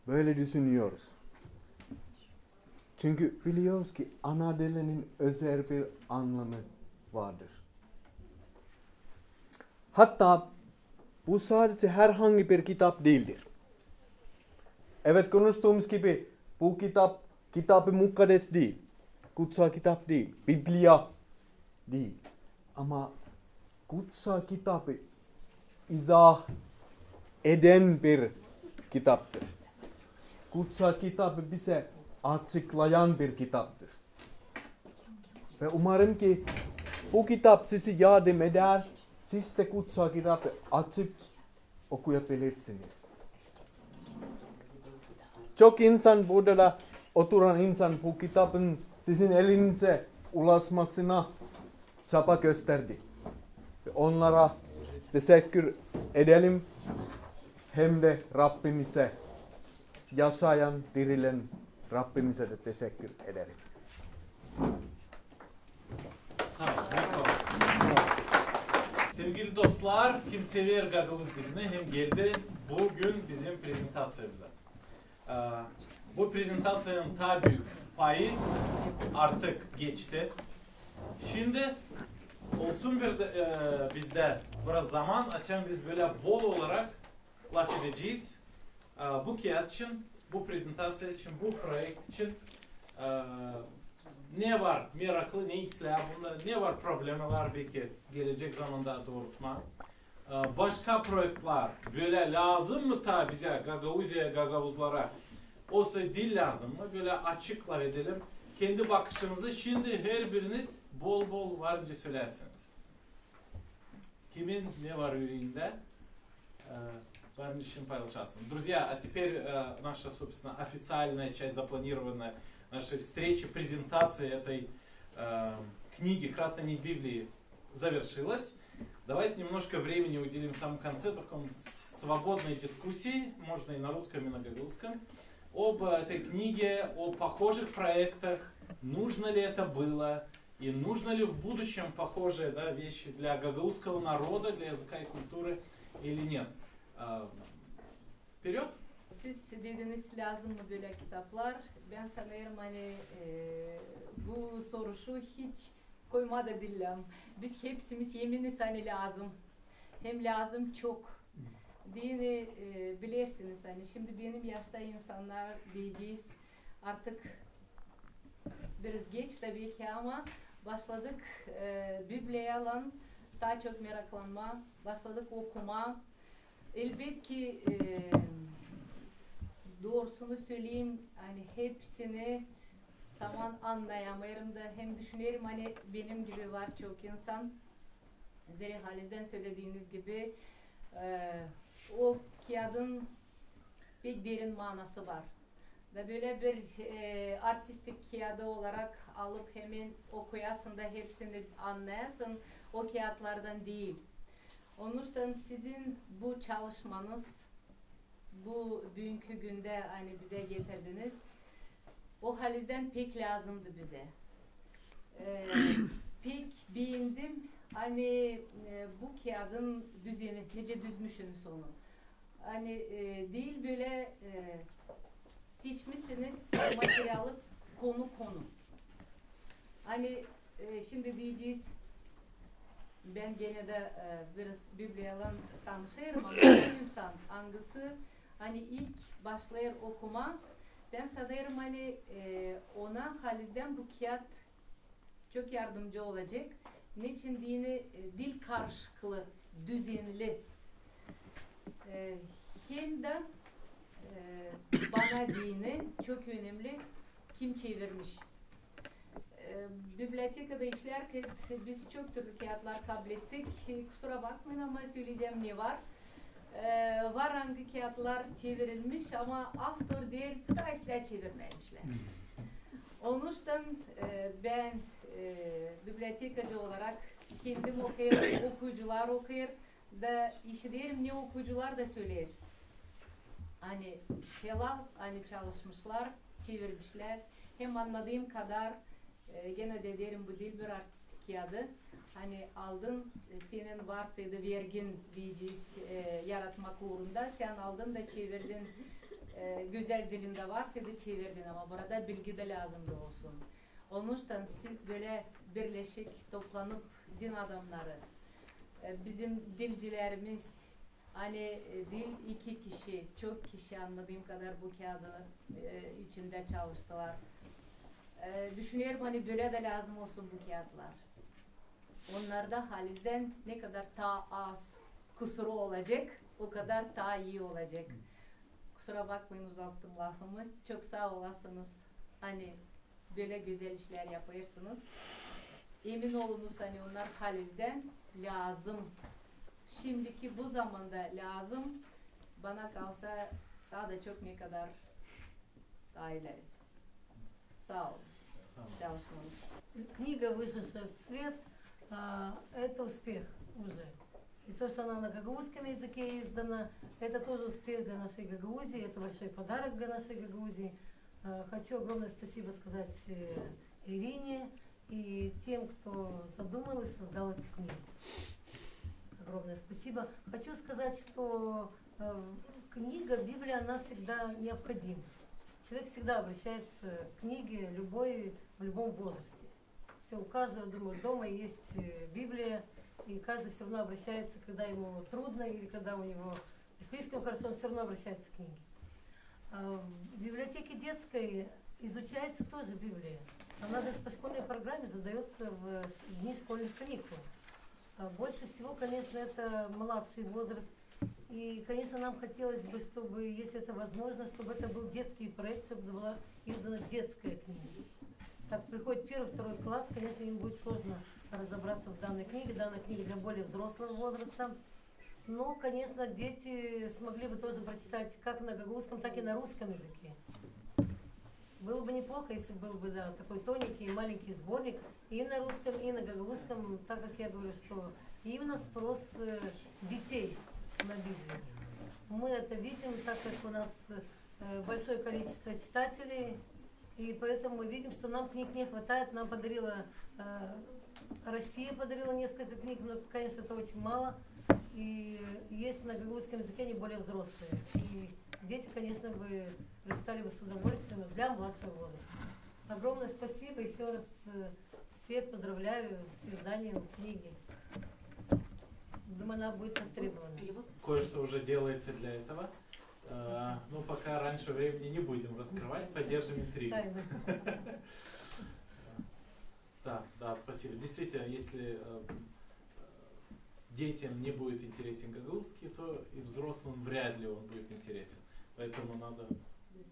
Böyle düşünüyoruz. Çünkü biliyoruz ki ana dilinin özel bir anlamı vardır. Hatta bu sadece herhangi bir kitap değildir. Evet, konuştuğumuz gibi bu kitap, kitab-ı mukaddes değil, kutsal kitap değil, Bibliya değil. Ama kutsal kitabı izah eden bir kitaptır. Kutsal kitabı bize açıklayan bir kitaptır. Ve umarım ki bu kitap sizi yardım eder, siz de kutsal kitabı açıp okuyabilirsiniz. Çok insan, burada da oturan insan bu kitabın sizin elinize ulaşmasına çaba gösterdi. Ve onlara teşekkür edelim. Hem de Rabbimize, yaşayan, dirilen Rabbimize de teşekkür ederim. Sevgili dostlar, kim sever gagauz dilini hem geldi bugün bizim prezentaţiyamıza. Ee, bu prezentaţiyanın taa büük payı artık geçti. Şindi olsun bir dä, e, bizdä biraz zaman, açan biz bölä bol olarak lafedecez, e, bu kiyat için, bu prezentaţiya için, bu proekt için, e, Ne var meraklı, ne islää bunda, ne var problemalar beki gelecek zamanda doorutmaa. E, başka proektler bölä lääzım mı taa bizä, Gagauziyaya, gagauzlara? Osa diil lääzım mı? Bölä açık lafedelim. Kendi bakışınızı şindi herbiriniz bol-bol var nicä söleyäsiniz. Kimin ne var üreendä, e, var nicä paylaşasın. Друзья, а теперь, э, наша, собственно, официальная часть запланированная нашей встречи, презентации этой, э, книги, Красной нить Библии, завершилась. Давайте немножко времени уделим в самом конце таком с-, свободной дискуссии, можно и на русском, и на гагаузском, об этой книге, о похожих проектах, нужно ли это было, и нужно ли в будущем похожие, да, вещи для гагаузского народа, для языка и культуры или нет. А, вперёд! Siz dediniz, lääzım mı bölä kitaplar? Bän sanêrım, ani, e, bu soruşu hiç koyma da diil lääzım. Biz hepsimiz eminiz, ani lääzım. Hem lääzım çok. Deyni, e, bilersiniz, ani şindi benim yaşta insannar, deyecez, artık biraz geç tabii ki, ama başladık, e, Bibliyalan taa çok meraklanmaa, başladık okumaa. Elbetki, e, doorusunu söleyim, ani hepsini taman annayamêêrım da, hem düşünerim, ani benim gibi var çok insan. Zerä halizdän sölediiniz gibi, e, o kiyadın pek derin manası var. Da bölä bir, e, artistik kiyadı olarak alıp hemen okuyasın da hepsini annayasın, o kiyatlardan diil. Onuştan sizin bu çalışmanız, bu büünkü gündä, ani bizä getirdiniz, o halizdän pek lääzımdı bizä. E, pek beendim, ani, e, bu kiyadın düzeni, nicä düzmüşünüz onu. Ani, e, diil bölä, e, seçmişsiniz materialı konu-konu. Ani, e, şindi deyecez, bän genä dä, e, biraz Bibliyalan tanışêrım, ama o insan, angısı, ani ilk başlêêr okumaa, bän sanêrım, ani, e, ona halizdän bu kiyat çok yardımcı olacek. Neçin deyni, e, diil karışıklı, düzenli. E, hem dä, e, bana deyni çok önemli, kim çevirmiş. E, bibliotekada işlärkän biz çok türlü kiyatlar kablettik. E, kusura bakmayın, ama söleyecäm, ne var. E, var angı kiyatlar çevirilmiş, ama avtor deer, taa islää çevirmeymişlär. Onuştan, e, bän, e, bibliotekacı olarak kendim okuyêrım, okuyucular okuyêr da işiderim, ne okuyucular da söleer. Ani helal, ani çalışmışlar, çevirmişlär. Hem annadığım kadar, e, genä dä deerim, bu diil bir artistik kiyadı. Ani aldın, e, senin varsaydı vergin, deyecez, e, yaratmak uurunda, sän aldın da çevirdin, e, gözäl dilindä varsaydı çevirdin, ama burada bilgi dä lääzımdı olsun. Onuştan siz bölä birleşik toplanıp din adamnarı, e, bizim dilcilärimiz, ani, e, diil iki kişi, çok kişi, annadığım kadar, bu kiyadı, e, içindä çalıştılar. E, düşünerim, ani bölä dä lääzım olsun bu kiyatlar. Onnarda halizdän ne kadar taa az kusuru olacek, o kadar taa ii olacek. Kusura bakmayın, uzalttım lafımı. Çok saa olasınız, ani bölä gözäl işlär yapêrsınız. Emin olunuz, ani onnar halizdän lääzım. Şindiki bu zamanda lääzım, bana kalsa, taa da çok ne kadar taa ileri. Saa olun. Saa olun. Çalışmanız. Книга, вышедшая в свет, а, это успех уже. И то, что она на гагаузском языке издана, это тоже успех для нашей Гагаузии, это большой подарок для нашей Гагаузии. А, хочу огромное спасибо сказать, э, Ирине и тем, кто задумал и создал эту книгу. Огромное спасибо. Хочу сказать, что, э, книга, Библия, она всегда необходима. Человек всегда обращается к книге, любой, в любом возрасте. Всё, у каждого, думаю, дома есть, э, Библия, и каждый всё равно обращается, когда ему трудно или когда у него слишком хорошо, он всё равно обращается к книге. А в библиотеке детской Изучается тоже Библия. Она даже по школьной программе задается в ш-, дни школьных каникул. А больше всего, конечно, это младший возраст. И, конечно, нам хотелось бы, чтобы, если это возможно, чтобы это был детский проект, чтобы была издана детская книга. Так, приходит первый, второй класс, конечно, им будет сложно разобраться с данной книгой. Данная книга для более взрослого возраста. Но, конечно, дети смогли бы тоже прочитать как на гагаузском, так и на русском языке. Было бы неплохо, если был бы, да, такой тоненький маленький сборник и на русском, и на гагаузском, так как я говорю, что именно спрос, э, детей на Библию. Мы это видим, так как у нас, э, большое количество читателей, и поэтому мы видим, что нам книг не хватает. Нам подарила, э, Россия подарила несколько книг, но, конечно, это очень мало. И есть на гагаузском языке, они более взрослые. И дети, конечно, бы прочитали бы с удовольствием для младшего возраста. Огромное спасибо. Ещё раз, э, всех поздравляю с изданием книги. Думаю, она будет востребована. Кое-что уже делается для этого. Э, ну, пока раньше времени не будем раскрывать, поддержим интригу. Тайна. Да, да, спасибо. Действительно, если э, э, детям не будет интересен гагаузский, то и взрослым вряд ли он будет интересен. Поэтому надо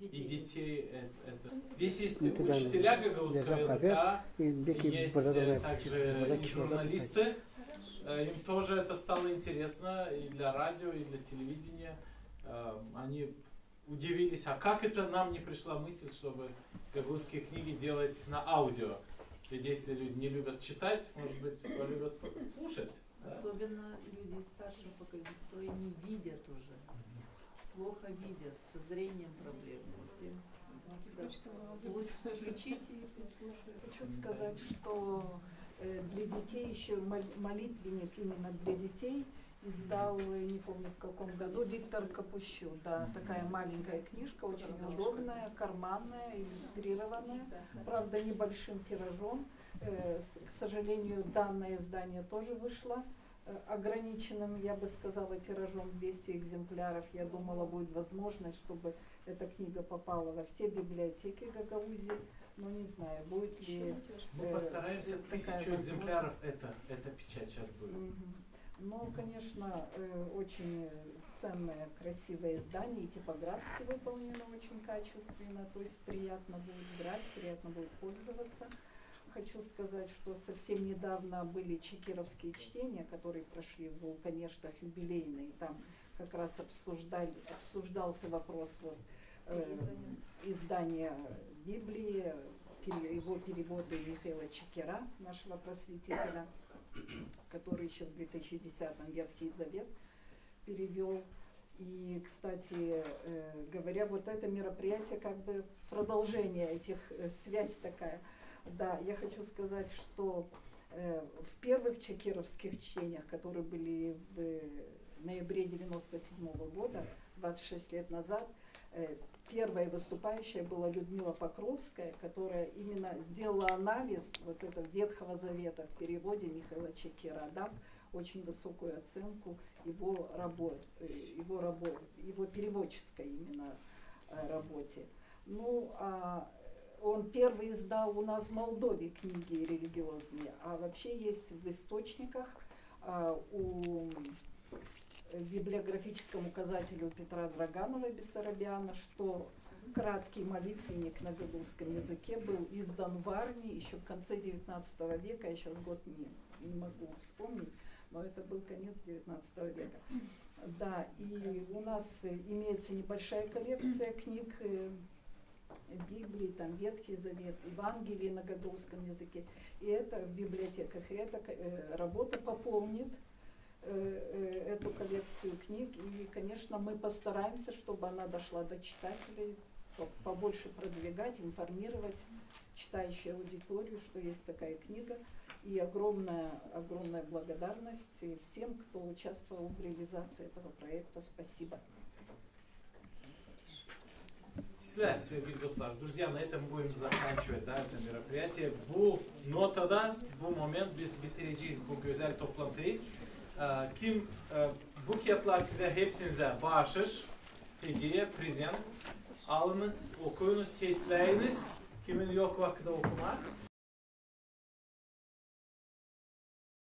и детей это, это... Здесь есть учителя гагаузского языка, есть э, также и журналисты. Э, Им тоже это стало интересно и для радио, и для телевидения. Э, Они удивились, а как это нам не пришла мысль, чтобы гагаузские книги делать на аудио? Ведь если люди не любят читать, может быть, полюбят слушать. Да? Особенно люди из старшего поколения, которые не видят уже. Плохо видят, со зрением проблемы. Вот им как раз лучше включить и послушать. Хочу сказать, что э, для детей еще мол- молитвенник именно для детей издал, э, не помню в каком году, Виктор Капущу. Да, такая маленькая книжка, очень удобная, карманная, иллюстрированная, правда, небольшим тиражом. Э, с- К сожалению, данное издание тоже вышло э, ограниченным, я бы сказала, тиражом двести экземпляров. Я думала, будет возможность, чтобы эта книга попала во все библиотеки Гагаузии, но не знаю, будет ли... Мы э, постараемся вот такая тысячу возможность. Экземпляров, это, это печать сейчас будет. Мгм. Ну, конечно, э, очень ценное, красивое издание, и типографски выполнено очень качественно, то есть приятно будет брать, приятно будет пользоваться. Хочу сказать, что совсем недавно были чекировские чтения, которые прошли в Вулканештах, юбилейные, и там как раз обсуждали, обсуждался вопрос вот, э, издания Библии, пере- его перевода Михаила Чекера, нашего просветителя, который еще в две тысячи десятом Ветхий Завет перевел. И, кстати, э, говоря, вот это мероприятие как бы продолжение этих, э, связь такая. Да, я хочу сказать, что э, в первых чекировских чтениях, которые были в ноябре девяносто седьмого года, двадцать шесть лет назад, э, первая выступающая была Людмила Покровская, которая именно сделала анализ вот этого Ветхого Завета в переводе Михаила Чекера, дав очень высокую оценку его, рабо- э, его, рабо- его переводческой именно э, работе. Ну, а он первый издал у нас в Молдове книги религиозные, а вообще есть в источниках, а, у в библиографическом указателе у Петра Драганова и Бессарабиана, что краткий молитвенник на гагаузском языке был издан в Варне еще в конце девятнадцатого века, я сейчас год не, не могу вспомнить, но это был конец девятнадцатого века. Да, и у нас э, имеется небольшая коллекция книг э, Библии, там Ветхий Завет, Евангелие на гагаузском языке. И это в библиотеках, и эта э, работа пополнит э, э, эту коллекцию книг. И, конечно, мы постараемся, чтобы она дошла до читателей, по- побольше продвигать, информировать читающую аудиторию, что есть такая книга. И огромная, огромная благодарность всем, кто участвовал в реализации этого проекта. Спасибо. Sizler, sevgili dostlar, друзья, на этом будем заканчивать, да, это мероприятие. Bu notada, bu moment biz bitireceğiz bu güzel toplantıyı. Ee, Kim, e, bu kiyatlar size hepsinize baaşış, hediye, prezent. Alınız, okuyunuz, sesleyiniz. Kimin yok vakıdı okumaa.